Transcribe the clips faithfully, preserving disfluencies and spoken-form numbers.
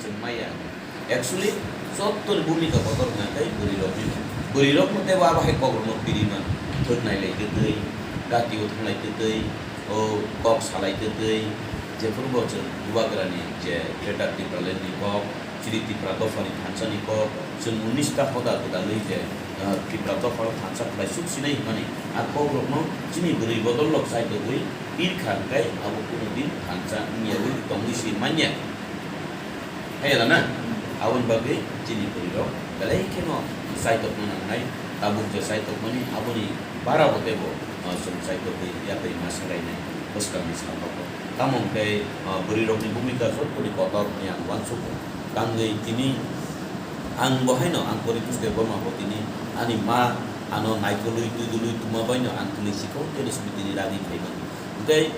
Chwng maya. Actually, jottoni bhumika kotor hwnkha khe bwrwirokni. Bwrwirokno teibo abo hai kokrokno piri man. Thwk nailai twtwi, gatio thanglai twtwi, o kok salai twtwi, jephuru bo chwng Bubagrani je Greater Tipralandni kok, chini Tipra dophani thansani kok, chwng unis ta hoda gwdalwi je, ah, Tipra dophano thansa khlai suk sinai hwnmani, a kokrokno chini bwrwi bodol rok chaitogwi pirkha hwnkhe abo kunu din thansa wngyawi tongwi si manya. Hai da na? Aboni bagwi chini bwrwirok belai kheno chaitokna nangnai, tabuk je chaitokmani aboni bara bo teibo, ah, chwng chaitokwi yapri ma swlainai bwskangni sal rok. Tamo hwnkhe, ah, bwrwirokni bhumika jottoni kotor hwnwi ang uansugo. Tangwi tini ang bo haino ang Poritos Debbarma bo tini ani ma ano naikolwi twidulwi tuma baino ang tini sikon tini simi tini ragwi phaimani. Hwnkhe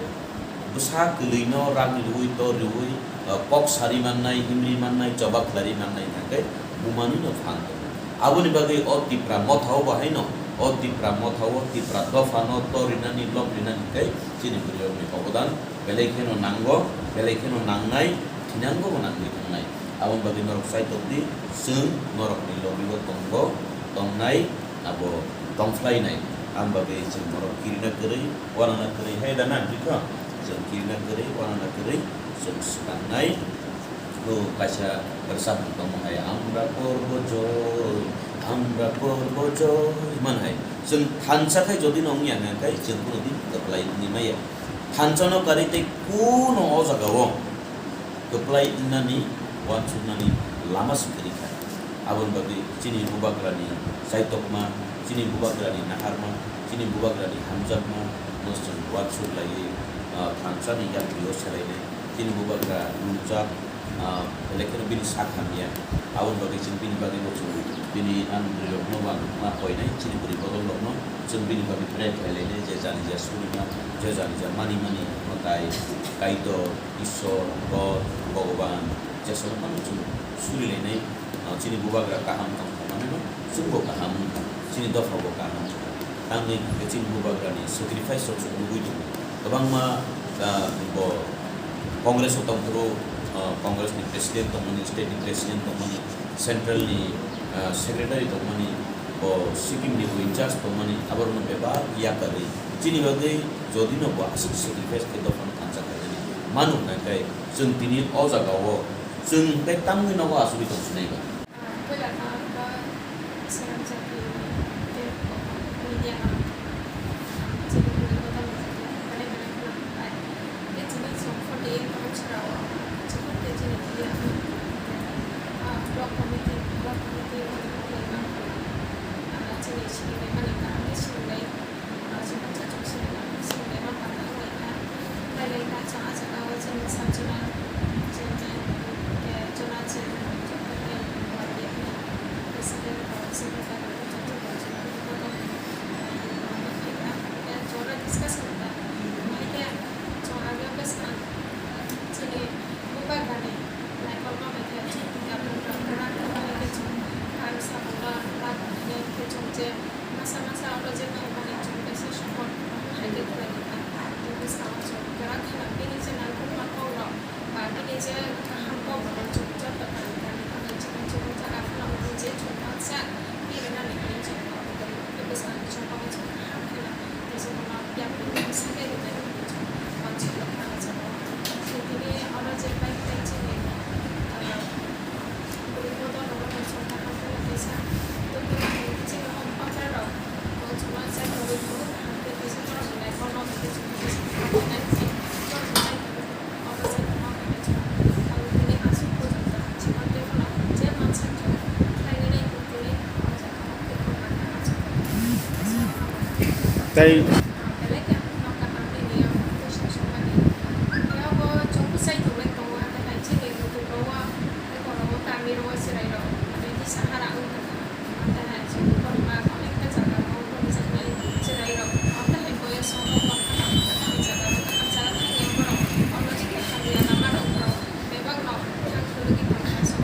bwsa kwlwino rak rwui, tor rwui, ah, kok sari mannai, himri mannai, choba khlari mannai hwnkhe bumanino phan tongo. Aboni bagwi o Tipra mothao bo haino, o Tipra mothao Tipra dophano tor rinani, lok rinani hwnkhe chini bwrwirokni obodan belai kheno nango, belai kheno nangnai, thinango bo nangwi thangnai. Aboni bagwi norok chaitokdi, chwng norokni logi-o tongo, tongnai, abo tongphlainai. Aboni bagwi chwng norok kirina kwrwi, uanana kwrwi hai da na, bikha? Chwng kirina kwrwi, uanana kwrwi, chwng swkangnai. O kaisa rwchapmung tongo hai, "Amra porbo joy, amra porbo joy," man hai. Chwng thansa khai jodi no wngya hwnkhe chwng kuno din kwplai wngwi maya. Thansa no karwi tei kuno o jaga o kwplai wngnani, uansuknani lama se kwrwi kha. Aboni bagwi chini Bubagrani chaitokma, chini Bubagrani naharma, chini Bubagrani hamjakma no chwng uansuk laiwi, ah, thansani yakri o selainai. Chini Bubagra lumjak, ah, belai kheno bini sak hamya. Aboni bagwi chwng bini bagwi bo chwng bini ani bwrwi rokno uansukma koinai, chini bwrwi bodol rokno chwng bini bagwi pray khlai lainai, je jani ja surima, je jani ja mani mani, mwtai, Kaitor, Ishwar, God, Bhogoban, jeswk phano chwng suri lainai, ah, chini Bubagra kaham tong thangmani no chwngbo kaham wngkha, chini dopha bo kaham wngkha. Tamni hwnkhe chini Bubagrani sacrifice rok chwng nugwi tongo. Kwbangma, ah, bo Congress o tongphuru, ah, Congress ni president tongmani, state ni president tongmani, central ni, ah, secretary tongmani, bo Sikkim ni bo in charge tongmani, aborokno bebak yakarwi chini bagwi jodi no bo aswk sacrifice khe dophano thansa khainani manu hwnkhai chwng tini o jaga o chwng tei tamni nogo asugwi tong sinai ba. Ah, puila kha ba Sengam jati tei media no, ah, chini bwrwi bodol rok belai belai khwlangkha. Tei chini song forty eight bochorao chini tei chini media no, ah, block committee, block committee, ah, chini sini mani kaham ni sini. Masa masa oro je phaimani chwng kaisa support hai khe khlai rwkha, tei bwskango chwng kwrak khe bini je nangkukma kokrok ba bini je kaham kokrok chwng joto kari kari thangwi chini chini jaga phano je chwng baksa bini nani hinwi chwng kok kwrwi bwskango chwng kok kaham khe tei chwng bono yapri hinwi sakhe rwnai hinwi chwng uansukha o jaga o. Tini oro je bike tai chini, ah, Bwrwi bodol rok no chwng kaham khe kaisa tubui nangkukgo. Chini hom patra rok bo chwng uansuk rwui tongo, kaham khe kaisa borok ni life o no hwnkhe chwng kaisa kaham khe nai chwng borok ni life o no hwnkhe chwng abo tini aswk bujingjak chwng tei phano je mansa chwng khlai nai nai tini o jaga o tei phano nangkha aswk. Tei belai khe ang phano kaham nini o tei songmani tei abo chwng bwsai tongwi tongo, hwnkhai chini muitu rok o. Tei borok o kami rok o chwrai rok, mane kisa hara wng tongkha. Amtwini hai chwng borok ba onek ta jaga o tongjak nai chwrai rok. Amtwini hai boyes o rok rok kha, amtwini jaga rok kha, jaga thani borok ono jikha hamya lama rok borok bebak rok thang phuru di tongkha. So